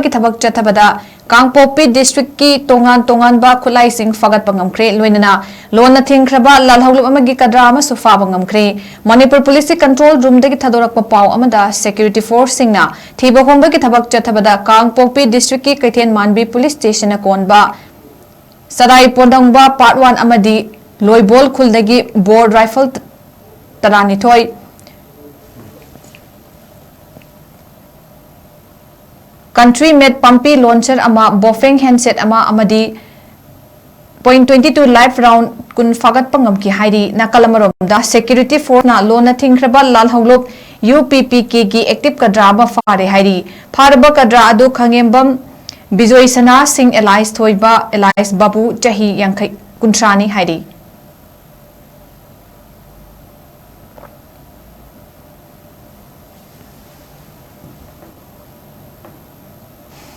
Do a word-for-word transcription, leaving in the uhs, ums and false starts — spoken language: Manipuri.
ꯒꯤ ꯊꯕꯛ ꯆꯠꯊꯕꯗ ꯀꯥꯡꯄꯣꯛꯄꯤ ꯗꯤꯁꯇ꯭ꯔꯤꯛꯀꯤ ꯇꯣꯉꯥꯟ ꯇꯣꯉꯥꯟꯕ ꯈꯨꯠꯂꯥꯏꯁꯤꯡ ꯐꯥꯒꯠꯄ ꯉꯝꯈ꯭ꯔꯦ꯫ ꯂꯣꯏꯅꯅ ꯂꯣꯟꯅ ꯊꯤꯡꯈ꯭ꯔꯕ ꯂꯥꯜꯍꯧꯂꯨꯞ ꯑꯃꯒꯤ ꯀꯗ꯭ꯔꯥ ꯑꯃꯁꯨ ꯐꯥꯕ ꯉꯝꯈ꯭ꯔꯦ꯫ ꯃꯅꯤꯄꯨꯔ ꯄꯨꯂꯤꯁꯀꯤ ꯀꯟꯇ꯭ꯔꯣꯜ ꯔꯨꯝꯗꯒꯤ ꯊꯥꯗꯣꯔꯛꯄ ꯄꯥꯎ ꯑꯃꯗ ꯁꯦꯀ꯭ꯌꯨꯔꯤꯇꯤ ꯐꯣꯔꯁꯁꯤꯡꯅ ꯊꯤꯕ ꯍꯣꯝꯕꯒꯤ ꯊꯕꯛ ꯆꯠꯊꯕꯗ ꯀꯥꯡꯄꯣꯛꯄꯤ ꯗꯤꯁꯇ꯭ꯔꯤꯛꯀꯤ ꯀꯩꯊꯦꯜ ꯃꯥꯟꯕꯤ ꯄꯨꯂꯤꯁ ꯁ꯭ꯇꯦꯁꯟꯅ ꯀꯣꯟꯕ ꯁꯔꯥꯏ ꯄꯣꯟꯗꯪꯕ ꯄꯥꯔꯠ ꯋꯥꯟ ꯑꯃꯗꯤ ꯂꯣꯏꯕꯣꯜ ꯈꯨꯜꯗꯒꯤ ꯕꯣꯔ ꯔꯥꯏꯐꯜ ꯇꯔꯥꯅꯤꯊꯣꯏ, ꯀꯟꯇ꯭ꯔꯤ ꯃꯦꯠ ꯄꯝꯄꯤ ꯂꯣꯟꯆꯔ ꯑꯃ, ꯕꯣꯐꯦꯡ ꯍꯦꯟꯁꯦꯠ ꯑꯃ ꯑꯃꯗꯤ point twenty two life round ꯀꯨꯟ ꯐꯥꯒꯠꯄ ꯉꯝꯈꯤ ꯍꯥꯏꯔꯤ꯫ ꯅꯥꯀꯜ ꯑꯃꯔꯣꯝꯗ ꯁꯦꯀ꯭ꯌꯨꯔꯤꯇꯤ ꯐꯣꯔꯁꯅ ꯂꯣꯟꯅ ꯊꯤꯡꯈ꯭ꯔꯕ ꯂꯥꯜꯍꯧꯂꯨꯞ ꯌꯨ ꯄꯤ ꯄꯤ ꯀꯦꯒꯤ ꯑꯦꯛꯇꯤꯚ ꯀꯗ꯭ꯔꯥ ꯑꯃ ꯐꯥꯔꯦ ꯍꯥꯏꯔꯤ꯫ ꯐꯥꯔꯕ ꯀꯗ꯭ꯔꯥ ꯑꯗꯨ ꯈꯪꯉꯦꯝꯕꯝ ꯕꯤꯖꯣꯏ ꯁꯅꯥ ꯁꯤꯡ ꯑꯦꯂꯥꯏꯁ ꯊꯣꯏꯕ ꯑꯦꯂꯥꯏꯁ ꯕꯥꯕꯨ ꯆꯍꯤ ꯌꯥꯡꯈꯩ ꯀꯨꯟꯊ꯭ꯔꯥꯅꯤ ꯍꯥꯏꯔꯤ꯫